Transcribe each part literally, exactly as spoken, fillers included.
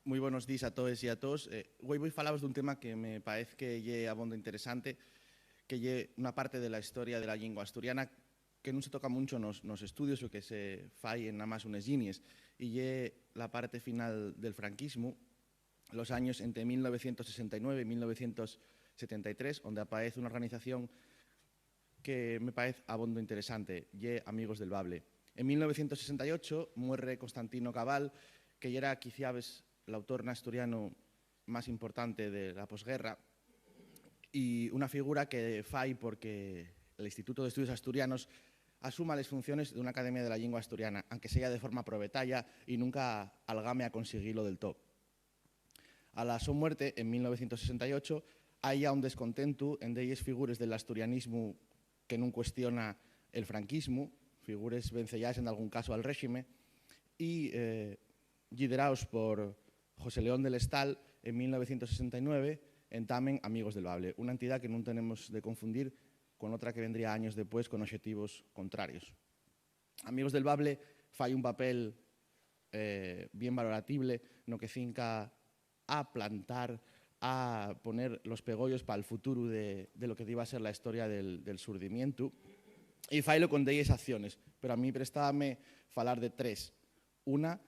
Mui bonos díes a toes y a toos. Eh, güei voi falavos d'un tema que me paez que ye abondo interesante, que ye una parte de la historia de la llingua asturiana que nun se toca muncho nos, nos estudios o que se fai en namás unes llinies, y ye la parte final del franquismu, los años ente mil novecientos sesenta y nueve y mil novecientos setenta y tres, onde apaez una organización que me paez abondo interesante, ye Amigos del Bable. En mil novecientos sesenta y ocho muerre Constantino Cabal, que yera quiciabes l'autor n'asturianu más importante de la posguerra, y una figura que fai porque l'Instituto d'Estudios Asturianos asuma les funciones d'una academia de la llingua asturiana, anque seya de forma probetaria y nunca algame a consiguilo del too. A la so muerte, en mil novecientos sesenta y ocho, hai yá un descontentu en delles figures del asturianismu que nun cuestiona el franquismu, figures venceyaes en dalgún casu al réxime, y, eh, llideraos por José León del Estal, en mil novecientos sesenta y nueve entamen Amigos del Bable, una entidá que nun tenemos de confundir con otra que vendría años depués con oxetivos contrarios. Amigos del Bable fai un papel, eh, bien valoratible no que cinca a plantar, a poner los pegoyos pal futuru de, de lo que diba a ser la historia del, del surdimientu, y failo con delles acciones, pero a mí prestábame falar de tres. Una,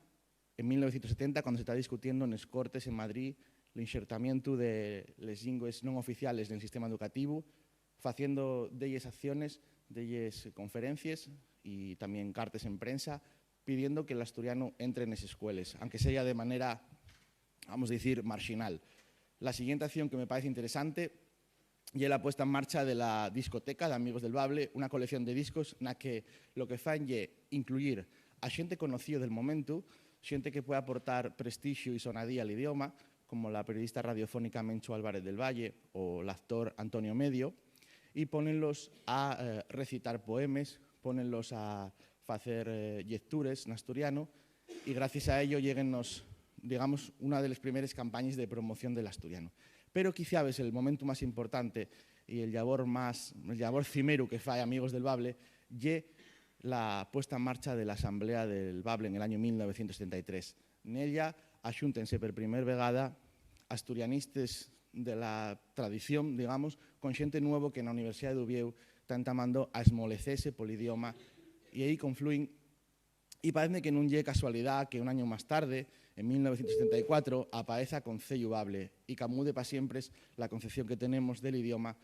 en mil novecientos setenta, cuando se ta discutiendo nes Cortes en Madrid l'inxertamientu de les llingües non oficiales nel sistema educativu, faciendo delles acciones, delles conferencies y tamién cartes en prensa pidiendo que l'asturianu entre nes escueles, anque seya de manera, vamos dicir, marxinal. La siguiente acción que me paez interesante ye la puesta en marcha de la discoteca d'Amigos del Bable, una colección de discos na que lo que fan ye incluyir a xente conocío del momentu, xente que puede aportar prestixu y sonadía al idioma, como la periodista radiofónica Menchu Álvarez del Valle o l'actor Antonio Medio, y pónenlos a, eh, recitar poemes, pónenlos a facer, eh, llectures n'asturianu, y gracies a ello lléguennos, digamos, una de les primeres campañes de promoción del asturianu. Pero quiciabes el momentu más importante y el llabor más, el llabor cimeru que fai Amigos del Bable ye la puesta en marcha de la Asamblea del Bable en el año mil novecientos setenta y tres. Nella axúntense per primer vegada asturianistes de la tradición, digamos, con xente nuevo que na Universidá d'Uviéu ta entamando a esmolecese pol idioma, y ehí conflúin. Y paezme que nun ye casualidá que un añu más tarde, en mil novecientos setenta y cuatro, apaeza Conceyu Bable y camude pa siempres la concepción que tenemos del idioma,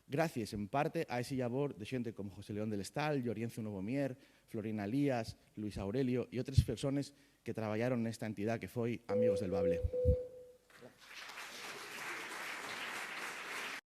gracies, en parte, a esi llabor de xente como José León del Estal, Llorienzu Novomier, Florina Elías, Luis Aurelio y otres persones que trabayaron nesta entidá que foi Amigos del Bable.